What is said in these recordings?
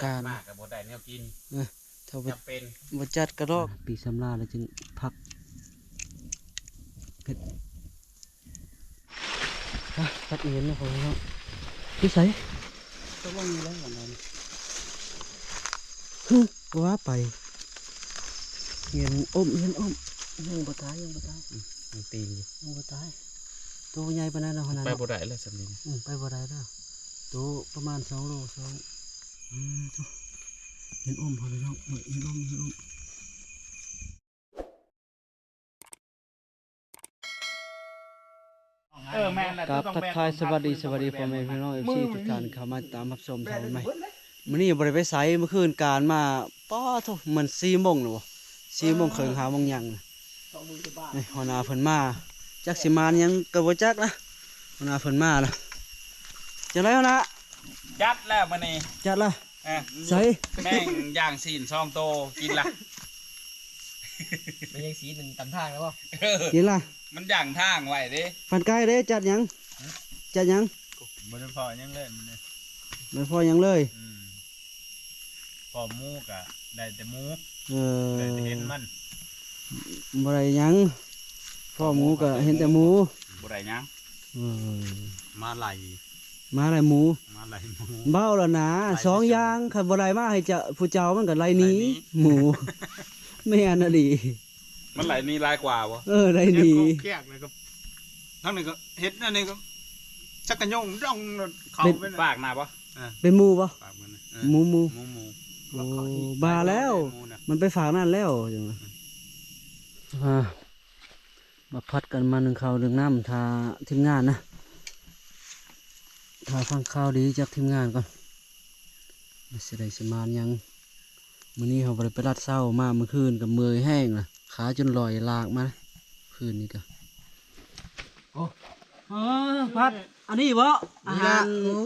ການ ມາກໍບໍ່ໄດ້ແນວກິນ ເອີ ຖ້າບໍ່ ຈຳເປັນ ບໍ່ຈັດກະດອກ ປີສຳລາແລ້ວຈຶ່ງພັກເຮັດ ຮະ ພັກເຫັນເນາະ ພໍ່ແມ່ພີ່ນ້ອງ ຢູ່ໃສ? ຕະວັງຢູ່ແລ້ວອັນນັ້ນ ຮຶ ວ່າໄປ ເຫັນອົມ ເຫັນອົມ ຍັງບໍ່ຕາຍ ຍັງບໍ່ຕາຍ ອືມ ຍັງຕີງຢູ່ ຍັງບໍ່ຕາຍ ໂຕໃຫຍ່ປານນັ້ນເນາະ ໄປບໍ່ໄດ້ແລ້ວສ່ຳນີ້ ອືມ ໄປບໍ່ໄດ້ແລ້ວ ໂຕປະມານສອງໂລ ສອງ ອືມ ໂທ້ ເຫັນອົມ ພໍ່ແມ່ພີ່ນ້ອງ ເຫັນອົມ ເຫັນອົມ ເອີ ແມ່ນແຫຼະ ກາບທັກທາຍສະຫວັດດີ ສະຫວັດດີພໍ່ແມ່ພີ່ນ້ອງ ເອັຟຊີ ທຸກທ່ານ ເຂົ້າມາຕິດຕາມຮັບຊົມຊ່ອງໃໝ່ ມື້ນີ້ບໍ່ໄດ້ໄປໃສ ມື້ຄືນການມາ ປາໂທ້ ມັນສີ່ໂມງແລ້ວບໍ່ ສີ່ໂມງເຄິ່ງ ຫ້າໂມງຫຍັງນະ ນີ້ ຫົວໜ້າເພິ່ນມາ ຈັກຊິມາຫຍັງກໍບໍ່ຈັກນະ ຫົວໜ້າເພິ່ນມາລະ ຈັ່ງໃດຫົວໜ້າ? ຈັດແລ້ວມື້ນີ້ ຈັດລະ ເອີ ໃສ ແມ່ງຢ່າງຊີ້ນສອງໂຕ ກິນລະ ແມ່ງຢ່າງຊີ້ນຕຳທາງແລ້ວບໍ່? ເອີ ກິນລະ ມັນຢ່າງທາງໄວ້ເດ້ ພັນໄກ່ເດ້ ຈັດຫຍັງ? ຫຶ ຈັດຫຍັງ? ບໍ່ໄດ້ພໍ້ຫຍັງເລີຍມື້ນີ້ ບໍ່ໄດ້ພໍ້ຫຍັງເລີຍ ອືມ ພໍ້ໝູກະໄດ້ແຕ່ໝູ ເອີ ໄດ້ແຕ່ເຫັນມັນ ບໍ່ໄດ້ຫຍັງ ພໍ້ໝູກະເຫັນແຕ່ໝູ ບໍ່ໄດ້ຫຍັງ ເອີ ມາໄລ່ ມາໄລ່ໝູ ມາໄລ່ໝູ ເວົ້າແລ້ວນະ ສອງຢ່າງ ຄັນບໍ່ໄລ່ມາໃຫ້ເຈົ້າ ຜູ້ເຈົ້າມັນກໍໄລ່ໜີ ໄລ່ໜີ ໝູ ແມ່ນອີ່ຫຼີ ມັນໄລ່ໜີຫຼາຍກວ່າບໍ່? ເອີ ໄລ່ໜີ ແກ້ງແລ້ວກໍ ທາງນີ້ກໍເຮັດ ອັນນີ້ກໍຊັກກະຍົງດອງເຂົ້າໄປ ເປັນ ປາກໜ້າບໍ່? ເອີ ເປັນໝູບໍ່? ປາກມັນ ເອີ ໝູ ໝູ ໝູ ໝູ ໂອ້ ບ້າແລ້ວ ໝູນະ ມັນໄປຟາກນັ້ນແລ້ວ ອ່າ ມາຜັດກັນມາໜຶ້ງເຂົ້າໜຶ້ງນ້ຳ ຖ້າທີມງານນະ ຖ້າຟັງຂ່າວດີຈາກທີມງານກ່ອນ ຊິໄດ້ຊິມານຫຍັງ ມື້ນີ້ເຮົາບໍ່ໄດ້ໄປລັດເຊົ້າ ມາມື້ຄືນກໍເມື່ອຍແຮງລະ ຂາຈົນລອຍລາກມາ ຄືນນີ້ກໍ ໂອ້ ເອີ ພັດ ອັນນີ້ບໍ່? ອາຫານ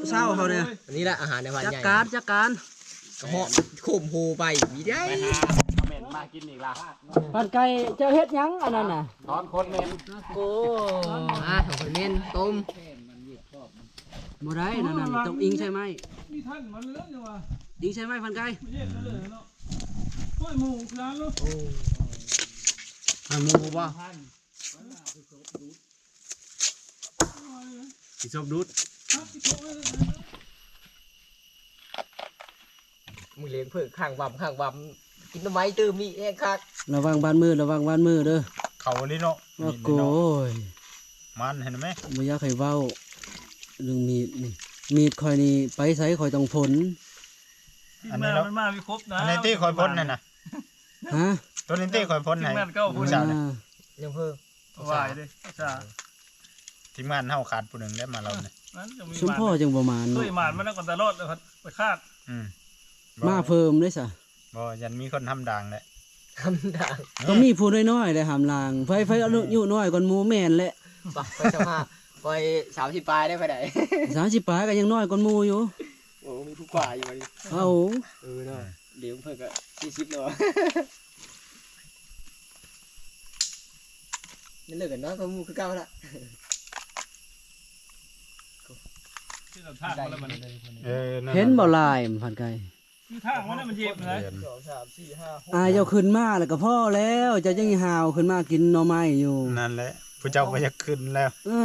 ເຊົ້າເຮົານີ້ ອັນນີ້ລະອາຫານໃນບ້ານໃຫຍ່ ຈັດການ ຈັດການ ກະເຫາະໂຄມໂຮໄປ ໄປຫາຄອມເມັນມາກິນອີກລະ ພັນໄກ່ ເຈົ້າເຮັດຫຍັງອັນນັ້ນນະ? ຖອນຂົນເມັນ ໂອ້ ອາ ຖອນຂົນເມັນ ຕົ້ມ ບໍ່ໄດ້ ນັ້ນ ນັ້ນ ຕ້ອງອີງໃສ່ໄມ້ ມີທັນມັນເລີຍວ່າ ອີງໃສ່ໄມ້ ພັນໄກ່ ເຮັດເລີຍເນາະ ໂອ້ຍ ໝູຄືອັນເນາະ ໂອ້ ອັນໝູບໍ່? ຊິສົບດູດ ມື້ລ້ຽງເພິ່ນຂ້າງວຳ ຂ້າງວຳ ກິນໜໍ່ໄມ້ຕື່ມນີ້ແຮງຄັກ ລະວັງບາດມື ລະວັງບາດມືເດີ ເຂົ້າອີ່ຫຼີເນາະ ໂອ້ໂກຍ ມັນຫັ້ນແມ ບໍ່ຢາກໃຫ້ເວົ້າເລື່ອງມີດນີ້ ມີດຂ້ອຍນີ້ໄປໃສຂ້ອຍຕ້ອງພົນ ອັນນີ້ລະ ມັນມາມີຄົບນະ ອັນນີ້ຕິຂ້ອຍພົນຫັ້ນນະ ຮະ ໂຕນີ້ຕິຂ້ອຍພົນໃຫ້ ທີມງານເກົ່າ ຜູ້ສາວນະ ອ່າ ຍັງເພີ່ມ ວ່າເດ້ ສາ ທີມງານເຮົາຂາດຜູ້ໜຶ່ງແລ້ວມາລອບນີ້ ມັນກໍມີ ສົມພໍຈັ່ງບໍ່ມານ ເຄີ ເນາະ ຍມານມານຳກັນຕະຫຼອດ ແລ້ວໄປຂາດ ອືມ ມາເພີ່ມເດ້ຊະ ບໍ່ ຢ້ານມີຄົນທຳດ່າງແຫຼະ ທຳດ່າງ ກໍມີຜູ້ນ້ອຍໆ ໄດ້ຫາມລ່າງ ໃຜ ໃຜອາຍຸ ອືມ ນ້ອຍກວ່າໝູ່ແມ່ນແຫຼະ ປະ ຂ້ອຍສາມສິບປາຍໄດ້ ໃຜໄດ້ ສາມສິບປາຍກໍຍັງນ້ອຍກວ່າໝູ່ຢູ່ ໂອ້ ມີຜູ້ກວ່າຢູ່ ເອົາ ເອີເນາະ ອືມ ດຽວເພິ່ນກໍສີ່ສິບແລ້ວ ຍັງເລີກກັນເນາະ ກໍໝູ່ຄືເກົ່າລະ ເອີ ເຫັນບໍ່ລາຍມັນພັນໄກ່ ຄືທາງມັນມັນເຈັບນະ ສອງ ສາມ ສີ່ ຫ້າ ຫົກ ອ້າຍເຈົ້າຂຶ້ນມາແລ້ວກໍພໍແລ້ວ ເຈົ້າຍັງຫ້າວຂຶ້ນມາກິນໜໍ່ໄມ້ຢູ່ ນັ້ນແຫຼະ ຜູ້ເຈົ້າກໍຢາກຂຶ້ນແລ້ວ ເອີ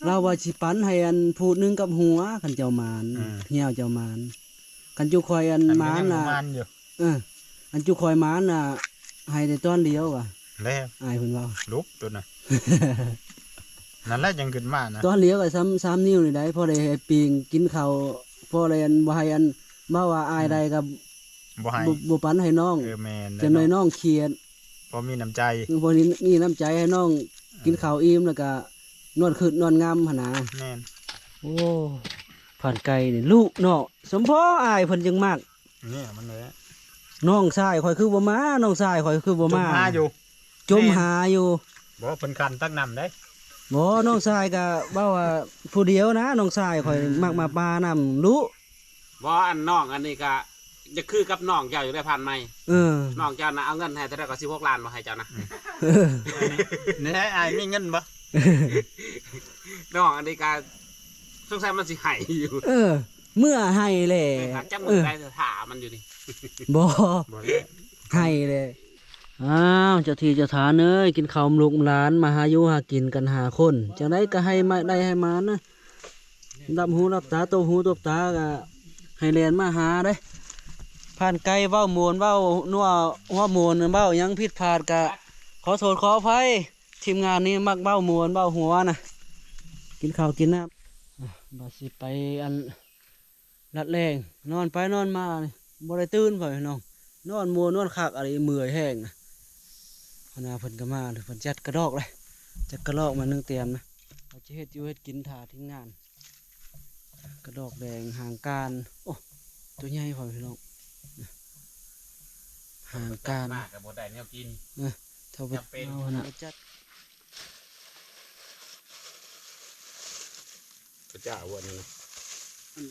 ລາວວ່າຊິປັນໃຫ້ອັນພູດໜຶ່ງກັບຫົວ ຄັນເຈົ້າໝານ ອືມ ເຫື່ອເຈົ້າໝານ ຄັນຈຸຂ້ອຍອັນໝານນະ ເອີ ອັນຈຸຂ້ອຍໝານນະ ໃຫ້ແຕ່ຕອນດຽວວ່າ ແລ້ວ ອ້າຍເພິ່ນເວົ້າ ລຸກໂຕນະ ນັ້ນແຫຼະຍັງຂຶ້ນມານະ ຕອນດຽວກໍຊ້ຳ ສາມນິ້ວນີ້ໄດ໋ ພໍໄດ້ໃຫ້ປີ້ງກິນເຂົ້າ ພໍໄດ້ອັນ ບໍ່ໃຫ້ອັນ ເວົ້າວ່າອ້າຍໄດ້ກໍ ອືມ ບໍ່ໃຫ້ ບໍ່ ບໍ່ປັນໃຫ້ນ້ອງ ເອີ ແມ່ນ ຈັກໜ້ອຍນ້ອງຄຽດ ພໍມີນ້ຳໃຈ ເອີ ພໍມີນ້ຳໃຈໃຫ້ນ້ອງ ເອີ ກິນເຂົ້າອີ່ມ ແລ້ວກໍນອນຄຶດນອນງຳຫັ້ນນະ ແມ່ນ ໂອ້ ພັນໄກ່ນີ້ລຸເນາະ ສົມພໍອ້າຍເພິ່ນຈຶ່ງມັກ ນີ້ມັນແຫຼະ ນ້ອງຊາຍຂ້ອຍຄືບໍ່ມາ ນ້ອງຊາຍຂ້ອຍຄືບໍ່ມາ ຈົມຫາຢູ່ ຈົມຫາຢູ່ ບໍ່ ເພິ່ນຄັນຕັກນ້ຳເດ້ ບໍ່ ນ້ອງຊາຍກໍເວົ້າວ່າຜູ້ດຽວນະ ນ້ອງຊາຍຂ້ອຍ ອືມ ມັກມາປານ້ຳດຸ ບໍ່ ອັນນ້ອງອັນນີ້ກະຢາກຄືກັບນ້ອງເຈົ້າຢູ່ໄດ໋ ພັນໄມ້ ເອີ ນ້ອງເຈົ້ານະເອົາເງິນໃຫ້ເທົ່າໃດກໍ ສິບຫົກລ້ານ ບໍ່ໃຫ້ເຈົ້ານະ ແນ່ ອ້າຍມີເງິນບໍ່? ນ້ອງອັນນີ້ກະສົງໄສມັນຊິໃຫ້ຢູ່ ເອີ ເມື່ອໃຫ້ແຫຼະ ແມ່ນຫາກຈັກມື້ໄດ້ຖ້າມັນຢູ່ນີ້ ບໍ່ ບໍ່ແລ້ວ ໃຫ້ແຫຼະ. ອ້າວ ເຈົ້າທີ່ເຈົ້າທານເອີຍ ກິນເຂົ້ານຳລູກນຳຫຼານ ມາຫາຢູ່ຫາກິນກັນຫ້າຄົນ ຈັ່ງໃດກໍໃຫ້ມາ ໄດ້ໃຫ້ມານະ ດັບຫູດັບຕາ ຕົບຫູຕົບຕາ ກໍໃຫ້ແລ່ນມາຫາເດ້. ຜ່ານໄກເວົ້າມ່ວນ ເວົ້ານົວຫົວມ່ວນ ເວົ້າຫຍັງຜິດພາດ ກໍຂໍໂທດຂໍອະໄພ. ທີມງານນີ້ມັກເວົ້າມ່ວນເວົ້າຫົວນະ ກິນເຂົ້າກິນນ້ຳ. ອ່ະ ວ່າຊິໄປອັນລັດແລ່ງ ນອນໄປນອນມານີ້ ບໍ່ໄດ້ຕື່ນ ພໍ່ແມ່ພີ່ນ້ອງ ນອນມ່ວນນອນຄັກອີ່ຫຼີ ເມື່ອຍແຮງນະ. ຫົວໜ້າເພິ່ນກໍມາ ເພິ່ນຈັດກະດອກເລີຍ ຈັດກະດອກມາໜຶ່ງຕຽມນະ ວ່າຊິເຮັດຢູ່ເຮັດກິນຖ້າທີມງານ. ກະດອກແດງຫາງການ ໂອ້ ຕົວໃຫຍ່ ພໍ່ແມ່ພີ່ນ້ອງ ຫາງການ ມາກໍບໍ່ໄດ້ແນວກິນ ເອີ ຖ້າບໍ່ ຈຳເປັນ ເອົາຫັ້ນນະ ຈັດ ພະເຈົ້າ ອັນນັ້ນນະ ອັນ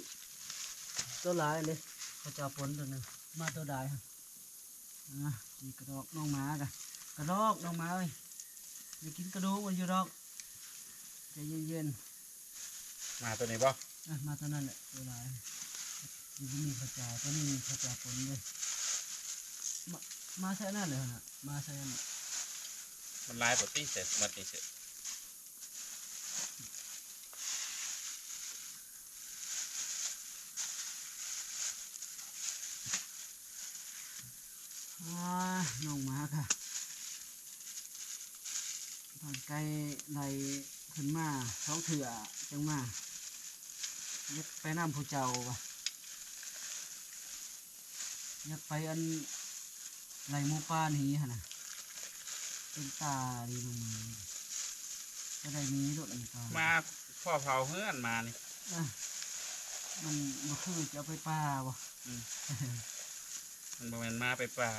ຕົວຫຼາຍເດ້ ພະເຈົ້າປົນຕົວໜຶ່ງ ມາຕົວໃດຫັ້ນ. ອ່າ ນີ້ກະດອກນ້ອງໝາກະ ກະດອກນ້ອງໝາເອີຍ ໄດ້ກິນກະດູກມັນຢູ່ດອກ ໃຈເຢັນໆ. ໝາຕົວນີ້ບໍ່? ອ່ະ ໝາຕົວນັ້ນແຫຼະ ຕົວຫຼາຍ ຢູ່ນີ້ພະເຈົ້າ ຕົວນີ້ພະເຈົ້າປົນເດ້. ມາ ມາໃສ່ອັນນັ້ນເລີຍຫັ້ນນະ ມາໃສ່ອັນນັ້ນ ມັນຫຼາຍໂພດຕິ ໃສ່ໝົດນີ້ເສະ. ອ້າ ນ້ອງໝາກະ ຜ່ານໄກໄລ່ຂຶ້ນມາສອງເທື່ອຈັ່ງມາ ຢາກໄປນຳຜູ້ເຈົ້າວ່າ ຢາກໄປອັນໄລ່ໝູປ່າໜີຫັ້ນນະ ເປັນຕາດີນຳໝາ ຈະໄດ້ໜີໂລດອັນນີ້ ໝາພໍເຝົ້າເຮືອນໝານີ້ ເອີ ມັນບໍ່ຄືຈະເອົາໄປປ່າບໍ່? ອືມ ມັນບໍ່ແມ່ນໝາໄປປ່າ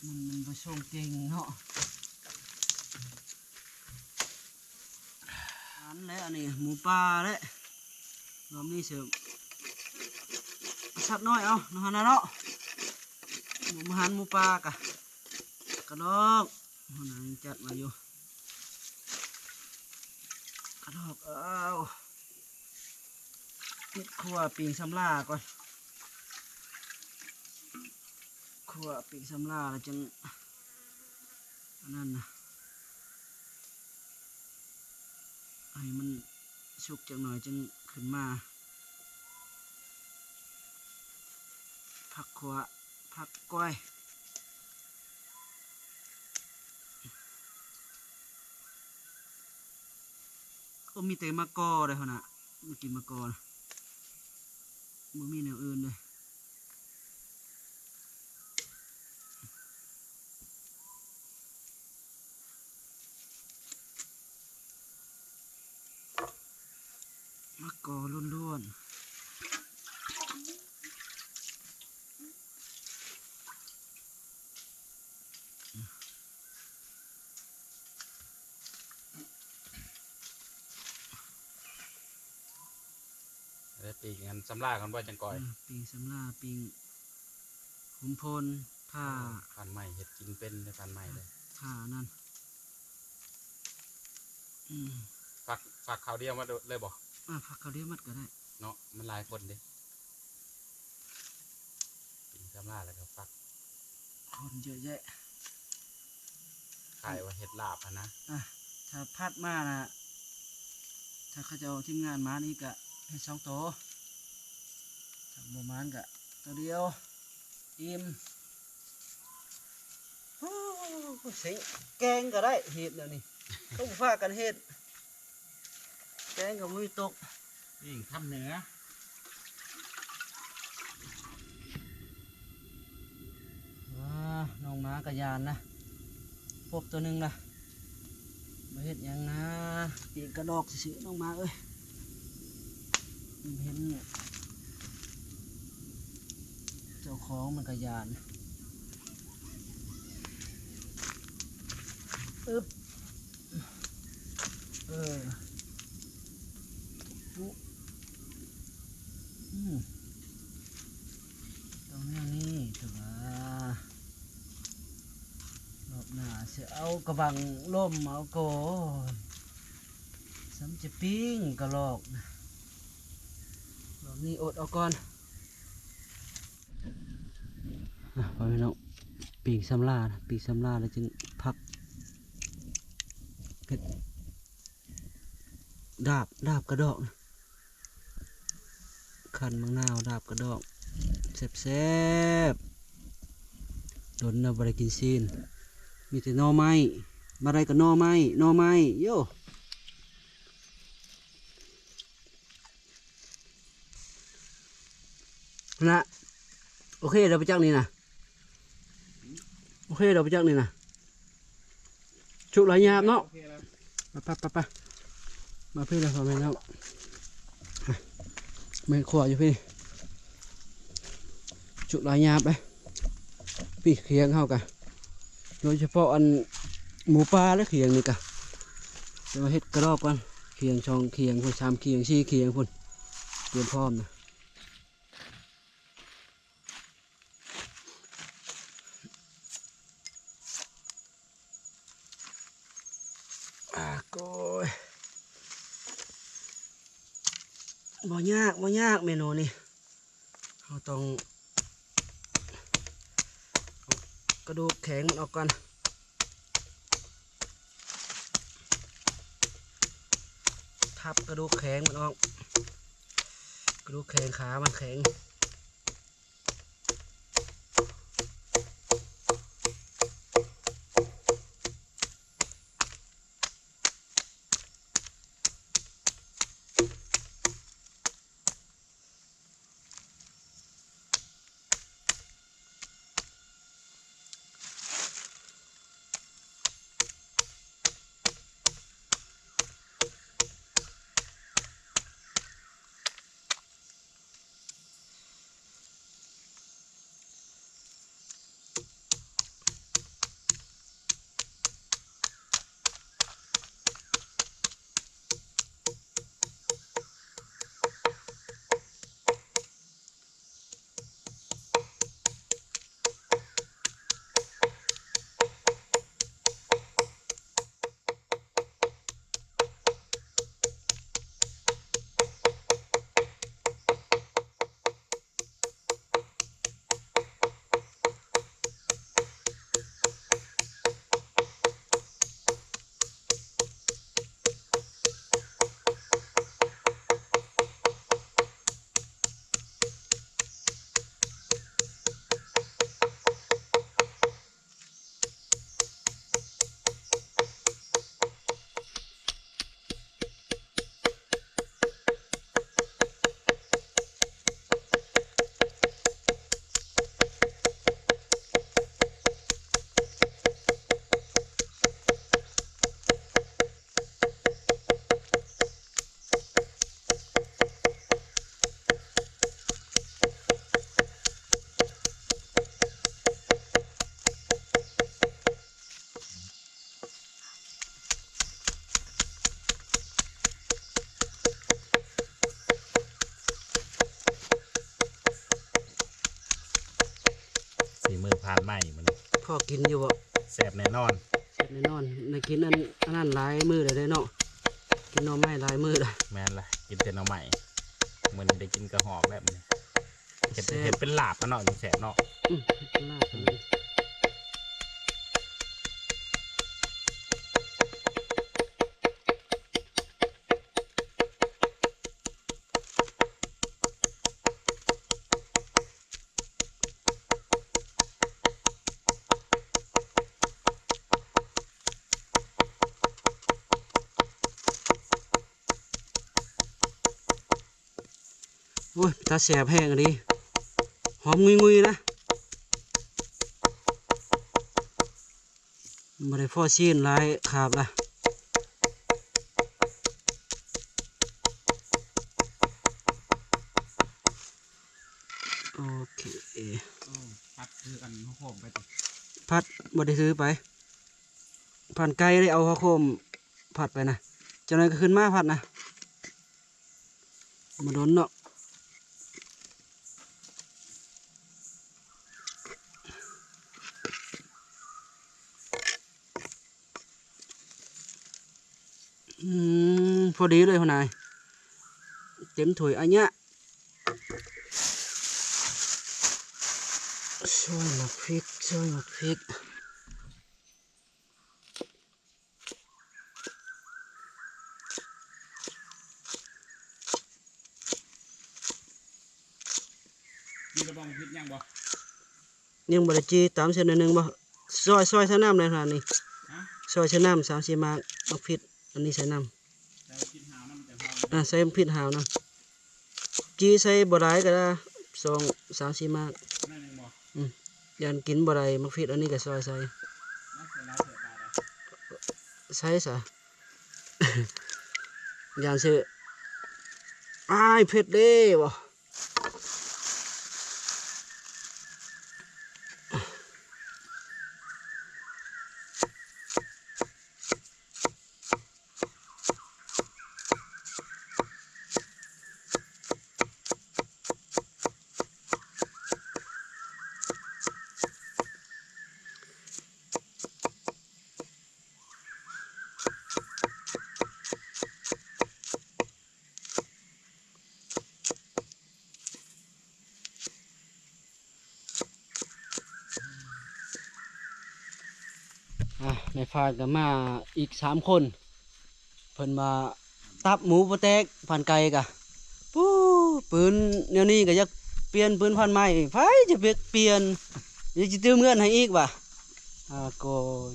ມັນ ມັນບໍ່ຊົງເກັ່ງເນາະ. ອັນແຫຼະ ອັນນີ້ໝູປ່າແຫຼະ ລອບນີ້ເສີມ ສັດນ້ອຍເອົາເນາະ ຫັ້ນນະເນາະ ໝູ ໝູຫັນ ໝູປ່າກະ ກະດອກ ຫັ້ນນະ ຍັງຈັດມາຢູ່ ກະດອກ ເອົາ ເຮັດຄົວປີ້ງສຳລາກ່ອນ ຄົວປີ້ງສຳລາແລ້ວຈຶ່ງ ອັນນັ້ນນະ ໃຫ້ມັນສຸກຈັກໜ້ອຍຈຶ່ງຂຶ້ນມາ ຜັກຂົ້ວ ຜັກກ້ອຍ ໂອ້ ມີແຕ່ໝາກກໍເດ້ ຫັ້ນນະ ມາກິນໝາກກໍນະ ບໍ່ມີແນວອື່ນເດ້. ໝາກກໍລ້ວນໆ ເອີ ປີ້ງອັນສຳລາກ່ອນບໍ່ ຈັ່ງກ້ອຍ ເອີ ປີ້ງສຳລາ ປີ້ງ ຫົມໂພນ ຖ້າ ເອີ ຖ່ານໄມ້ ເຮັດກິນເປັນເດ້ ຖ່ານໄມ້ເດ້ ຖ້ານັ້ນ ອືມ ຝັກ ຝັກເຂົ້າດຽວໝົດເລີຍບໍ່? ອ່າ ຝັກເຂົ້າດຽວໝົດກໍໄດ້ເນາະ ມັນຫຼາຍຄົນເດ້ ປີ້ງສຳລາແລ້ວກໍຝັກ ຄົນເຍອະແຍະ ຄ້າຍວ່າເຮັດລາບຫັ້ນນະ ອ່າ ຖ້າພັດມານະ ຖ້າເຂົາເຈົ້າທີມງານມານີ້ກະເຮັດສອງໂຕ ຖ້າບໍ່ມານກະໂຕດຽວ ອີ່ມ ໂອ້ ເສັງ ແກງກໍໄດ້ ເຫັດແນວນີ້ ຕ້ອງພາກັນເຮັດ ແກງກໍບໍ່ມີຕົກ ປີ້ງຄຳເໜືອ ວ້າ ນ້ອງໝາກະຢ້ານນະ ພົບໂຕໜຶ່ງລະ ບໍ່ເຮັດຫຍັງນາ ປີກກະດອກຊື່ໆ ນ້ອງໝາເອີຍ ມັນເຫັນເຈົ້າຂອງມັນກະຢ້ານ ອຶບ ເອີ ປຸ ອືມ ຕ້ອງແນວນີ້ເຖາະຫວາ ລອບໜ້າຊິເອົາກະບັງລົມເອົາກ່ອນ ຈະປີ້ງກະລອກນະ ລອບນີ້ອົດເອົາກ່ອນນະ ພໍ່ແມ່ພີ່ນ້ອງ. ປີ້ງສຳລານະ ປີ້ງສຳລາແລ້ວຈຶ່ງພັກເຮັດ ດາບ ດາບກະດອກນະ ຄັ້ນໝາກນາວ ດາບກະດອກ ແຊບໆ. ດົນແລ້ວບໍ່ໄດ້ກິນຊີ້ນ ມີແຕ່ໜໍ່ໄມ້ ບາດໃດກະໜໍ່ໄມ້ ໜໍ່ໄມ້ ໂຢ. ນະ ໂອເຄແລ້ວໄປຈັກນີ້ນະ ໂອເຄແລ້ວໄປຈັກນີ້ນະ ສຸກຫຼາຍຫຍາບເນາະ. ໂອເຄແລ້ວ ໄປໆໆໆ ມາພີ້ແລ້ວພໍ່ແມ່ນ້ອງ ແມ່ຄົວຢູ່ພີ້ ສຸກຫຼາຍຫຍາບເດ້. ປີ້ງຂຽງເຮົາກະ ໂດຍສະເພາະອັນໝູປ່າ ແລະ ຂຽງນີ້ກະ ແຕ່ວ່າເຮັດກະດອກກ່ອນ ຂຽງສອງຂຽງພຸ້ນ ສາມຂຽງ ສີ່ຂຽງພຸ້ນ ຕຽມພ້ອມນະ. ອາ ໂກຍ ບໍ່ຍາກ ບໍ່ຍາກເມນູນີ້ ເຮົາຕ້ອງ ເອົາກະດູກແຂງມັນອອກກ່ອນ ທັບກະດູກແຂງມັນອອກ ກະດູກແຂງຂາມັນແຂງ. ຝີມືຜ່ານໄມ້ມື້ນີ້ ພໍກິນຢູ່ບໍ່? ແຊບແນ່ນອນ ແຊບແນ່ນອນ ໄດ້ກິນອັນ ອັນນັ້ນຫຼາຍມື້ແລ້ວເດ້ເນາະ ກິນໜໍ່ໄມ້ຫຼາຍມື້ແລ້ວ. ແມ່ນລະ ກິນແຕ່ໜໍ່ໄມ້ ມື້ນີ້ໄດ້ກິນກະຮອກແລ້ວມື້ນີ້. ເຮັດ ແຊບ ເຮັດເປັນລາບເນາະ ຈັ່ງແຊບເນາະ. ອືມ ເຮັດເປັນລາບ ອືມ. ໂອ້ຍ ເປັນຕາແຊບແຮງອີ່ຫຼີ ຫອມງຸຍໆ ນະ. ບໍ່ໄດ້ພໍ້ຊີ້ນຫຼາຍຄາບລະ. ໂອເຄ ເອີ ພັດຖືອັນຫົວໂຄມໄປຕິ ພັດບໍ່ໄດ້ຖືໄປ ພັດໄກໄດ້ເອົາຫົວໂຄມພັດໄປນະ ຈັກໜ້ອຍກໍຂຶ້ນມາພັດນະ. ບໍ່ດົນເນາະ ອືມ. ພໍດີເລີຍຫົວໜ້າ ເຕັມຖ້ວຍອາຍະ. ຊອຍໝາກພິກ ຊອຍໝາກພິກ. ມີລະບອງພິດຍັງບໍ່? ຍັງບໍ່ໄດ້ຈີ່ ຕຳເສັ້ນໜ້ອຍໜຶ່ງບໍ່? ຊອຍ ຊອຍໃສ່ນ້ຳແດ່ຫັ້ນນີ້ ຮະ? ຊອຍໃສ່ນ້ຳສາມສີ່ໝາກ ໝາກພິກ ອັນນີ້ໃສ່ນ້ຳ ໃສ່ໝາກພິກຫາວນຳ ມັນຈະຫອມ ອ່າ ໃສ່ໝາກພິກຫາວນຳ. ຈີ່ໃສ່ບໍ່ຫຼາຍກໍໄດ້ ສອງ ສາມສີ່ໝາກ ໜ້ອຍໜຶ່ງບໍ່? ອືມ ຢ້ານກິນບໍ່ໄດ້ໝາກພິກ ອັນນີ້ກໍຊອຍໃສ່ ໃສ່ຊະ ຢ້ານຊິ ອ້າຍ ເຜັດເດ້ບໍ່? ອ່າ ນາຍພານກໍມາອີກສາມຄົນ ເພິ່ນວ່າຕັບໝູບໍ່ແຕກ ພານໄກ່ກະ ປູ້ ປືນແນວນີ້ກໍຢາກປ່ຽນ ປືນພານໃໝ່ ໃຜຈະໄປປ່ຽນ ຍັງຊິຕື່ມເງິນໃຫ້ອີກວ່າ ອາໂກຍ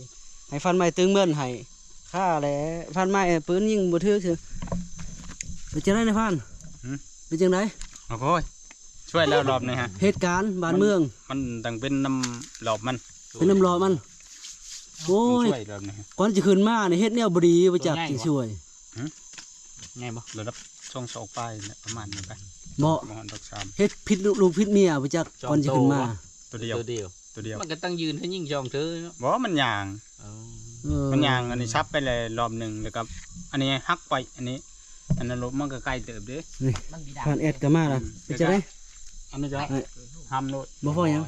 ໃຫ້ພານໃໝ່ຕື່ມເງິນໃຫ້ຂ້າແຫຼະ ພານໃໝ່ ປືນຍິງບໍ່ຖືກຊື່. ເປັນຈັ່ງໃດນາຍພານ? ຫື? ເປັນຈັ່ງໃດ? ໂອ້ຍ ຊ່ວຍແລ້ວລອບນີ້ຮະ ເຫດການບ້ານເມືອງ ມັນຕ້ອງເປັນນຳລອບມັນ ເປັນນຳລອບມັນ. ໂອ້ຍ ມັນຊ່ວຍລອບນີ້ ກ່ອນຈະຂຶ້ນມານີ້ເຮັດແນວບໍ່ດີ ບໍ່ຈັກຊິຊ່ວຍ. ຫື? ໃຫຍ່ບໍ່? ລະດັບສອງສອກປາຍແຫຼະ ປະມານນີ້ໄປ ບໍ່ ບໍ່ຮອດດອກສາມ ເຮັດຜິດລູກຜິດເມຍ ບໍ່ຈັກ ກ່ອນຈະຂຶ້ນມາ ໂຕດຽວ ໂຕດຽວ ໂຕດຽວ ມັນກໍຕ້ອງຢືນໃຫ້ຍິງຊ່ອງເທີເນາະ ບໍ່ ມັນຍ່າງ ເອີ ມັນຍ່າງ ອັນນີ້ສັບໄປແລ້ວລອບໜຶ່ງ ແລ້ວກໍອັນນີ້ຫັກໄປ ອັນນີ້ ອັນນັ້ນລົບມັນກໍໄກເຕີບເດ້. ນີ້ ຜ່ານແອດກໍມາລະ ເປັນຈັ່ງໃດ? ອັນນີ້ກໍຫ້າມໂລດ ບໍ່ພໍຫຍັງ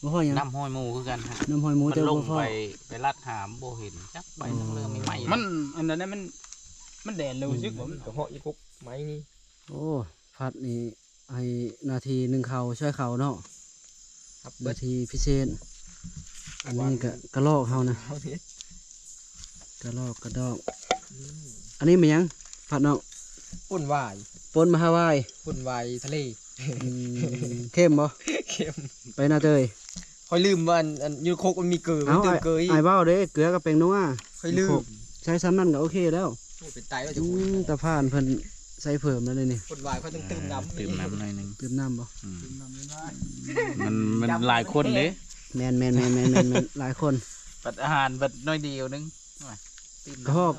ບໍ່ພໍຫຍັງ ນຳຮອຍໝູຄືກັນ ນຳຮອຍໝູ ແຕ່ບໍ່ພໍ ໄປລັດຫາບໍ່ເຫັນ ຈັກໄປທາງເລື່ອງໃໝ່ໆ ມັນ ອັນນັ້ນມັນ ມັນແດນເລີຍ ຮູ້ສຶກວ່າມັນກະເຫາະອີກົກໄມ້ນີ້. ໂອ້ ພັດນີ້ ໃຫ້ໜ້າທີ່ໜຶ້ງເຂົ້າ ຊ່ອຍເຂົ້າເນາະ ຮັບເບິດ ໜ້າທີ່ພິເສດ. ອັນນີ້ກະກະລອກເຮົານະ ກະລອກກະດອກ. ອັນນີ້ແມ່ນຫຍັງ ພັດນ້ອງ? ປົ່ນຫວາຍ ປົ່ນມະຫາຫວາຍ ປົ່ນຫວາຍທະເລ. ອືມ ເຄັມບໍ່? ເຄັມ ໄປໜ້າເຕີຍ. ຂ້ອຍລືມວ່າ ອັນ ອັນຢູ່ໃນຄົກມັນມີເກືອ ເອົາ ຕື່ມເກືອອີກ. ອ້າຍເວົ້າເດ້ ເກືອກັບແປ້ງນົວ ຂ້ອຍລືມ. ໃສ່ສ່ຳນັ້ນກໍໂອເຄແລ້ວ. ໂອ້ ເປັນໄຕແລ້ວ ອືມ ຕາຜ່ານເພິ່ນໃສ່ເພີ່ມແລ້ວນີ້. ຄົນວາຍເຂົາຕ້ອງຕື່ມນ້ຳ ເອີ ຕື່ມນ້ຳໜ້ອຍໜຶ່ງ. ຕື່ມນ້ຳບໍ່? ອືມ ມັນ ມັນຫຼາຍຄົນເດ້. ແມ່ນໆໆໆໆ ຫຼາຍຄົນ. ບັດອາຫານບັດໜ້ອຍດຽວໜຶ່ງ. ໂອ້ຍ ຕື່ມນ້ຳ ກະຮອກ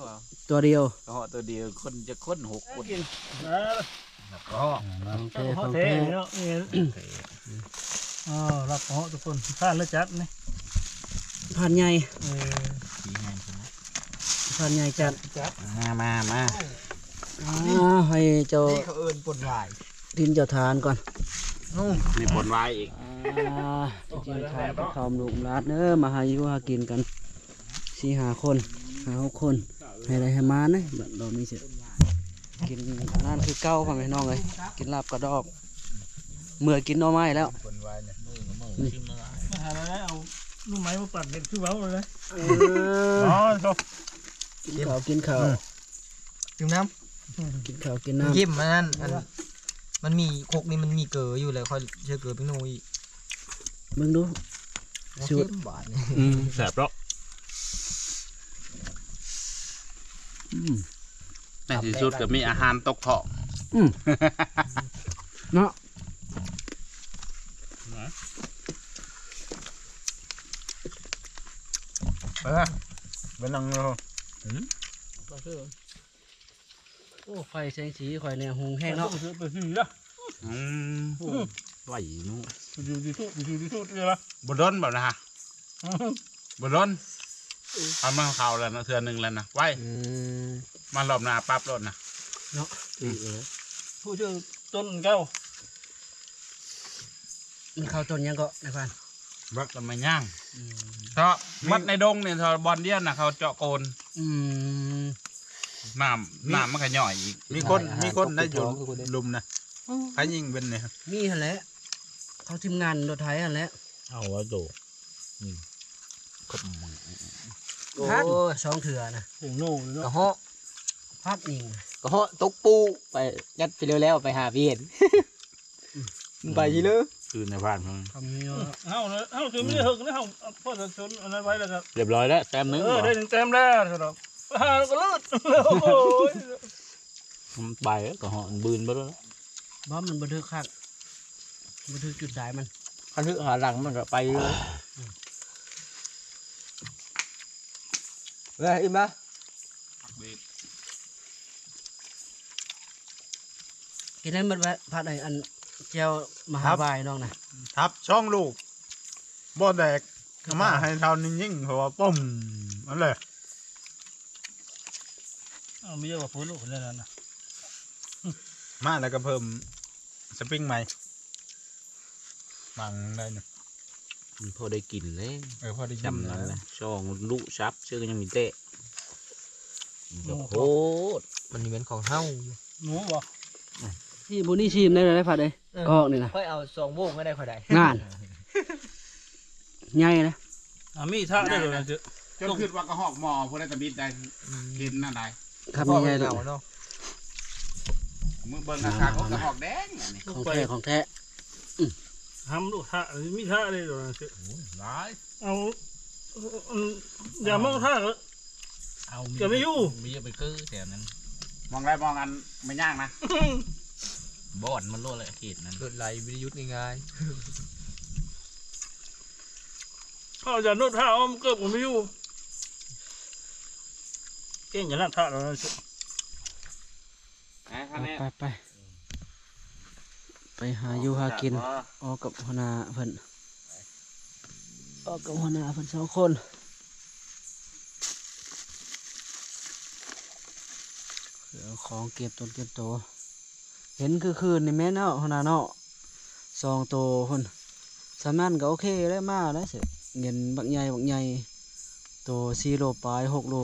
ຕົວດຽວ ກະຮອກຕົວດຽວ ຄົນຈັກຄົນ ຫົກຄົນ. ເອີ ແລ້ວກໍ ຂອງແທ້ ຂອງແທ້ເນາະ. ເອີ ລັກເນາະທຸກຄົນ. ຜ່ານແລ້ວຈັດນີ້ ຜ່ານໃຫຍ່. ເອີ ຜີໃຫຍ່ພຸ້ນນະ ຜ່ານໃຫຍ່ຈັດ. ຈັດ ມາ ມາ ມາ. ອ່າ ໃຫ້ເຈົ້າ ນີ້ເຂົາເອີ້ນປົ່ນຫວາຍ ດິນເຈົ້າທານກ່ອນ. ນີ້ປົ່ນຫວາຍອີກ. ອ່າ ກິນຂ້າວກັບເຂົ້າລູກຫຼານເດີ ມາຫາຢູ່ຫາກິນກັນ ສີ່ຫ້າຄົນ ຫ້າຫົກຄົນ ໃຫ້ໄດ້ໃຫ້ມານເດ້. ບັດດອກນີ້ຊິກິນອັນນັ້ນຄືເກົ່າ ພໍ່ແມ່ພີ່ນ້ອງເອີຍ ກິນລາບກະດອກ ເມື່ອກິນໜໍ່ໄມ້ແລ້ວ. ມາຫາໄດ້ເອົາໜໍ່ໄມ້ມາປັດເຮັດຄືເວົ້າເລີຍ. ເອີ ອໍ ກິນເຂົ້າ ກິນເຂົ້າ. ອືມ ດື່ມນ້ຳ ກິນເຂົ້າກິນນ້ຳ. ເຄັມ ອັນນັ້ນ ອັນ ມັນມີ ຄົກນີ້ມັນມີເກືອຢູ່ແລ້ວ ຂ້ອຍໃສ່ເກືອເປັນໜູອີກ. ເບິ່ງດູ ບໍ່ ສູດ ເຄັມບາດນີ້. ອືມ ແຊບເນາະ. ອືມ ໃນທີ່ສຸດກໍມີອາຫານຕົກທ້ອງ. ອືມ ເນາະ. ເອີ ໄປນັ່ງເນາະ. ອືມ ໂອ້ ໄຟແສງສີຂ້ອຍແນວຮຸ່ງແຮງເນາະ. ໄປສີລະ. ອືມ ໂອ້ ໄວເນາະ. ຢູ່ທີ່ສຸດ ຢູ່ທີ່ສຸດເລີຍລະ. ບໍ່ດົນແບບນັ້ນຮະ ບໍ່ດົນ. ເອົາມາເຂົ້າແລ້ວນະ ເທື່ອໜຶ່ງແລ້ວນະ ໄວ. ອືມ ມາລອບໜ້າປັບໂລດນະ ເນາະ. ອືມ ຜູ້ຊື່ຕົ້ນເກົ່າ ມັນເຂົ້າຕົ້ນຫຍັງເກາະນາຍພານ? ບັກ ຕົ້ນໄມ້ຍາງ. ອືມ ເທາະ ມີ ມັດໃນດົງນີ້ ເທາະບ່ອນດຽວນະ ເຂົາເຈາະໂກນ. ອືມ ນ້ຳ ນ້ຳມັນກະຍ້ອຍອີກ. ມີຄົນ ມີຄົນໄດ້ຢູ່ລຸ່ມນະ ໃຜຍິງເປັນນີ້? ມີຫັ້ນແຫຼະ ເຂົາທີມງານລົດໄຖຫັ້ນແຫຼະ. ເອົາວ່າໂຕ ອືມ ໂອ້ຍ ສອງເທື່ອນະ ເກັ່ງໂນເນາະ ກະເຫາະ ພັດຍິງ ກະເຫາະຕົກປູໄປ ຍັດໄປແລ້ວໆ ໄປຫາພີ່ເຫັນ. ໄປທີ່ເລີ ຄືນໃນບ້ານເຮົາ ເຮົາ ເຮົາຈະມີເຫິງນະ ເຮົາພໍຈະຊົນອັນນັ້ນໄວ້ແລ້ວກໍ ຮຽບຮ້ອຍແລ້ວ ແຕ້ມໜຶ່ງ ເອີ ໄດ້ໜຶ່ງແຕ້ມແລ້ວ ຫາແລ້ວກໍລືດ ໂອ້ຍ ມັນໄປແລ້ວ ກໍເຫາະມັນບືນໄປແລ້ວ. ບໍ່ ມັນບໍ່ຖືກຄັກ ບໍ່ຖືກຈຸດສາຍມັນ ຄັນຖືກຂາຫຼັງມັນກໍໄປເລີຍ. ເອີ ອີ່ມບໍ່? ກິນໃຫ້ໝົດໄວ້ ພັດໃຫ້ອັນແຈ່ວມະຫາວາຍນ້ອງນະ ທັບສອງລູກ ບໍ່ແຕກ ເອົາມາໃຫ້ເທົ່ານີ້ຍິງ ເພາະວ່າປຸ້ມ ອັນແຫຼະ. ເອົາ ມີເຍອະກວ່າເພິ່ນລູກເພິ່ນນັ້ນນະ ມາແລ້ວກໍເພີ່ມສະປຣິງໃໝ່ ວາງໄດ້ນະ ມັນພໍໄດ້ກິນເດ້. ເອີ ພໍໄດ້ກິນ ຊ່ຳນັ້ນແຫຼະ ສອງລູກສັບເຊື່ອກໍຍັງມີແຕະ ໂອ້ໂຫ ໂຄດ ມັນນີ້ແມ່ນຂອງເຮົາ ໜູບໍ່? ອືມ ທີ່ບໍ່ນີ້ຊີມໄດ້ແລ້ວ ໄດ້ພັດເດ້. ເອີ ກອກນີ້ນະ ຂ້ອຍເອົາສອງໂມງກໍໄດ້ ຂ້ອຍໄດ້ ນັ້ນ ໃຫຍ່ນະ ອ່າ ມີທະໄດ້ໂດນ ຈົນຄິດວ່າກະຮອກໝໍ້ ຜູ້ໃດຕະບິດໄດ້ ເຫັນນັ້ນໄດ້ ຄັບ ມີໃຫຍ່ໂດນເນາະ. ມື້ເບິ່ງຄັກໆ ໂອ້ ກະຮອກແດງອັນນີ້ ຂອງແທ້ ຂອງແທ້. ອືມ ຫ້ຳລູກທະ ມີທະໄດ້ໂດນ ໂອ້ຍ ຫຼາຍ ເອົາ ອືມ ຢ່າມອງທາງເອີ ເອົາ ຈະໄປຢູ່ ມີໄປຄືແຖວນັ້ນ ມອງໄດ້ ມອງອັນໄມ້ຍ່າງນະ ບ່ອນມັນໂລດແຫຼະ ເຂດນັ້ນ ລົດໄຫຼບໍ່ໄດ້ຢຸດງ່າຍໆ ເອົາຢ່າໂນດທາງ ເອົາເກີບກໍມີຢູ່ ເກັ່ງຂະໜາດທາງນັ້ນ ໄປ ໄປ ໄປ ໄປຫາຢູ່ຫາກິນ ອອກກັບຫົວໜ້າເພິ່ນ ອອກກັບຫົວໜ້າເພິ່ນສອງຄົນ ເອົາຂອງເກັບຕົນເກັບໂຕ ເຫັນຄືຄືນນີ້ແມ່ນເນາະ ຫົວໜ້າເນາະ ສອງໂຕພຸ້ນ ສ່ຳນັ້ນກໍໂອເຄແລ້ວ ມາແລ້ວ ເຫັນບັກໃຫຍ່ ບັກໃຫຍ່ ໂຕສີ່ໂລປາຍ ຫົກໂລ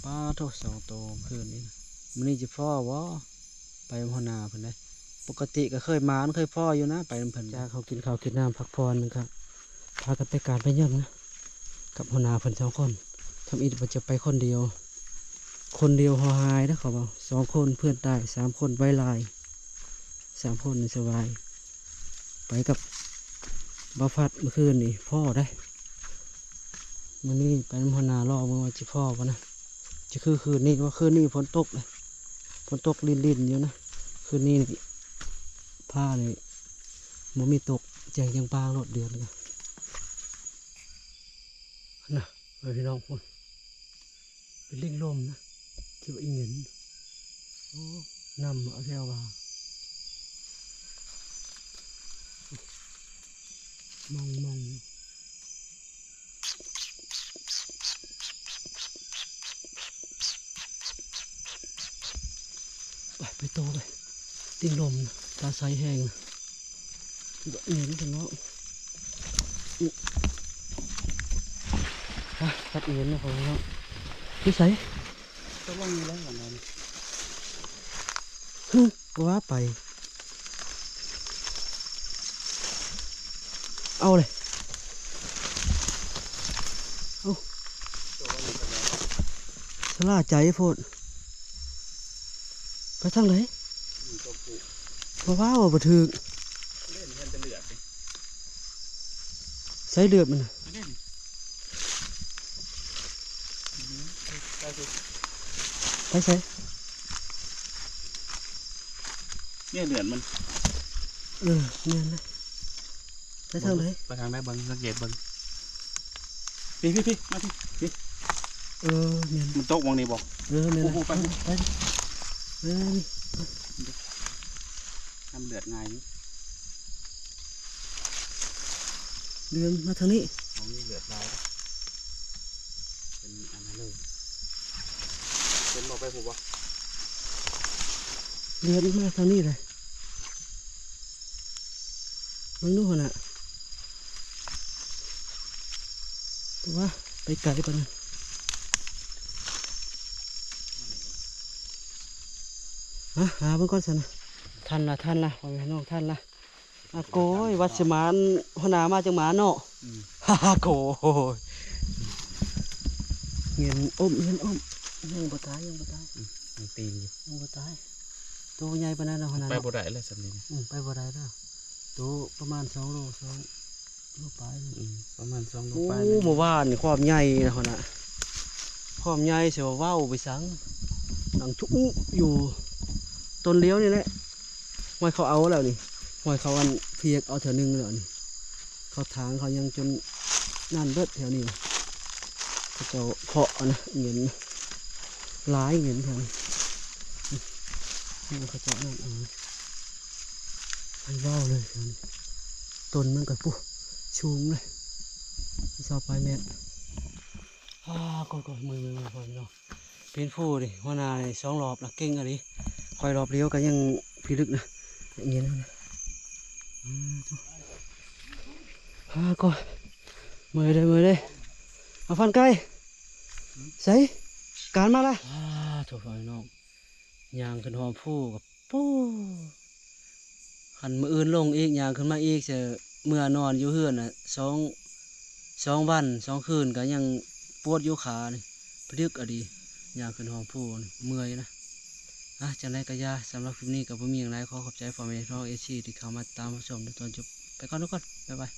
ປາໂທ້ ສອງໂຕຄືນນີ້ ມື້ນີ້ຈະພໍ້ບໍ່? ໄປນຳຫົວໜ້າເພິ່ນເດ້ ປົກກະຕິກໍເຄີຍໝານເຄີຍພໍ້ຢູ່ນະ ໄປນຳເພິ່ນ. ຈາກເຮົາກິນເຂົ້າກິນນ້ຳພັກຜ່ອນ ມັນກໍພາກັນໄປການໄປຫຍັງນະ ກັບຫົວໜ້າເພິ່ນສອງຄົນ ທຳອິດວ່າຈະໄປຄົນດຽວ ຄົນດຽວຫໍ່ຫາຍເດ້ ເຂົາເວົ້າ ສອງຄົນເພື່ອນຕາຍ ສາມຄົນໄວຫຼາຍ ສາມຄົນນີ້ສະບາຍ ໄປກັບບ່າວພັດມື້ຄືນນີ້ພໍ້ໄດ໋ ມື້ນີ້ໄປນຳຫົວໜ້າ ລໍເບິ່ງວ່າຊິພໍ້ບໍ່ນະ ຈະຄືຄືນນີ້ບໍ່ ຄືນນີ້ຝົນຕົກເດ້ ຝົນຕົກລິນໆຢູ່ນະ ຄືນນີ້ນີ້ຟ້ານີ້ບໍ່ມີຕົກ ແຈ້ງຈາງປ່າໂລດ ເດືອນກະ ນະ ເອີ ພີ່ນ້ອງພຸ້ນ ເປັນລິງລົມນະ ຄິດວ່າອີ່ຫຍັງ ໂອ້ ນ້ຳເອົາແທ້ວ່າ ມອງໆ ໄປ ໄປຕໍ່ໄປ ຕິງລົມ ຕາໃສແຮງ ແມ່ນເນາະ ຮະ ຕັດເງິນເນາະ ພໍ່ເນາະ ຢູ່ໃສ? ຕະວັງຢູ່ແລ້ວ ຫື ວ່າໄປ ເອົາເລີຍ ເອົາ ຊະລ່າໃຈໂພດ ໄປທາງໃດ? ບໍ່ວ່າ ບໍ່ຖືກ ໃສ່ເລືອດມັນນະ ໄປໃສ? ເນຍ ເລືອດມັນ ເອີ ແມ່ນນະ ໄປທາງໃດ? ໄປທາງໃດເບິ່ງ ສັງເກດເບິ່ງ ພີ້ໆໆ ມາພີ້ ພີ້ ເອີ ແມ່ນ ມັນຕົກໝ່ອງນີ້ບໍ່? ເອີ ແມ່ນ ໄປ ໄປ ເອີ ນີ້ ນ້ຳເລືອດງ່າຍຢູ່ ເດີນມາທາງນີ້ ບໍ່ມີເລືອດຫຼາຍ ເປັນອັນນັ້ນເລີຍ ເປັນບໍ່ໄປຜູ້ບໍ່? ເດີນມາທາງນີ້ເລີຍ ເບິ່ງດູຫັ້ນນະ ວ່າໄປໄກປານນັ້ນ. ຮະ ຫາເບິ່ງກ່ອນຊັ້ນນະ. ທັນລະ ທັນລະ ພໍ່ແມ່ພີ່ນ້ອງ ທັນລະ. ອາໂກຍ ວ່າຊິມາ ອັນ ຫົວໜ້າມາຈັ່ງມາເນາະ. ອືມ ຮາໂກຍ ເຫັນອົບ ເຫັນອົບ ຍັງບໍ່ຕາຍ ຍັງບໍ່ຕາຍ. ອືມ ຍັງຕີນຢູ່ ຍັງບໍ່ຕາຍ. ໂຕໃຫຍ່ປານໃດເນາະ ຫົວໜ້າ ໄປ ເນາະ ບໍ່ໄດ້ແລ້ວສ່ຳນີ້ນະ. ອືມ ໄປບໍ່ໄດ້ແລ້ວ. ໂຕປະມານສອງໂລ ສອງໂລປາຍ. ອືມ ປະມານສອງໂລປາຍ. ໂອ້ ເມື່ອວານນີ້ຄວາມໃຫຍ່ນະ ຫັ້ນນະ ຄວາມໃຫຍ່ຊິວ່າເວົ້າໄປສັງ ນັ່ງທຸອຸຢູ່. ຕົ້ນດຽວນີ້ແຫຼະ ຫ້ວຍ ເຂົາເອົາແລ້ວນີ້ ຫ້ວຍ ເຂົາ ອັນ ພຽກເອົາເທື່ອໜຶ່ງແລ້ວນີ້. ເຂົາຖາງ ເຂົາຫຍັງຈົນນັ້ນເບິດແຖວນີ້. ເຂົາເຈົ້າເພາະ ອັນ ເງິນ ຫຼາຍເງິນຫັ້ນ ເຂົາເຈົ້ານັ້ນເອົາ ໃຫ້ເວົ້າເລີຍ. ຕົ້ນມັນກໍ ປູ້ ສູງເລີຍ ຊາວປາຍແມັດ. ອາ ກໍ ກໍ ເມື່ອຍໆ ເມື່ອຍເນາະ. ເປັນຜູ້ເດ້ ຫົວໜ້ານີ້ສອງລອບລະ ເກັ່ງອີ່ຫຼີ. ຂ້ອຍລອບດຽວກໍຍັງພິລຶກນະ ເຢັນນະ. ອາ ກໍ ເມື່ອຍເດ້ ເມື່ອຍເດ້. ເອົາ ຟານໄກ່ ໃສ ການມາລະ. ອາ ໂທ້ ພີ່ນ້ອງ ຍ່າງຂຶ້ນຮອບພູກໍ ປູ້ ຄັນມື້ອື່ນລົງອີກ ຍ່າງຂຶ້ນມາອີກ ເສີ ເມື່ອນອນຢູ່ເຮືອນນະ ສອງ ສອງວັນສອງຄືນກໍຍັງປວດຢູ່ຂານີ້ ປະດຶກອະດີ ຍ່າງຂຶ້ນຮອບພູນີ້ ເມື່ອຍນະ. ອາ ຈັ່ງໃດກໍຢ່າ ສຳລັບຄລິບນີ້ກໍບໍ່ມີຫຍັງຫຼາຍ ຂໍຂອບໃຈພໍ່ແມ່ພີ່ນ້ອງເອັຟຊີທີ່ເຂົ້າມາຕາມຮັບຊົມໃນຕອນຈົບ ໄປກ່ອນທຸກຄົນ ບາຍບາຍ.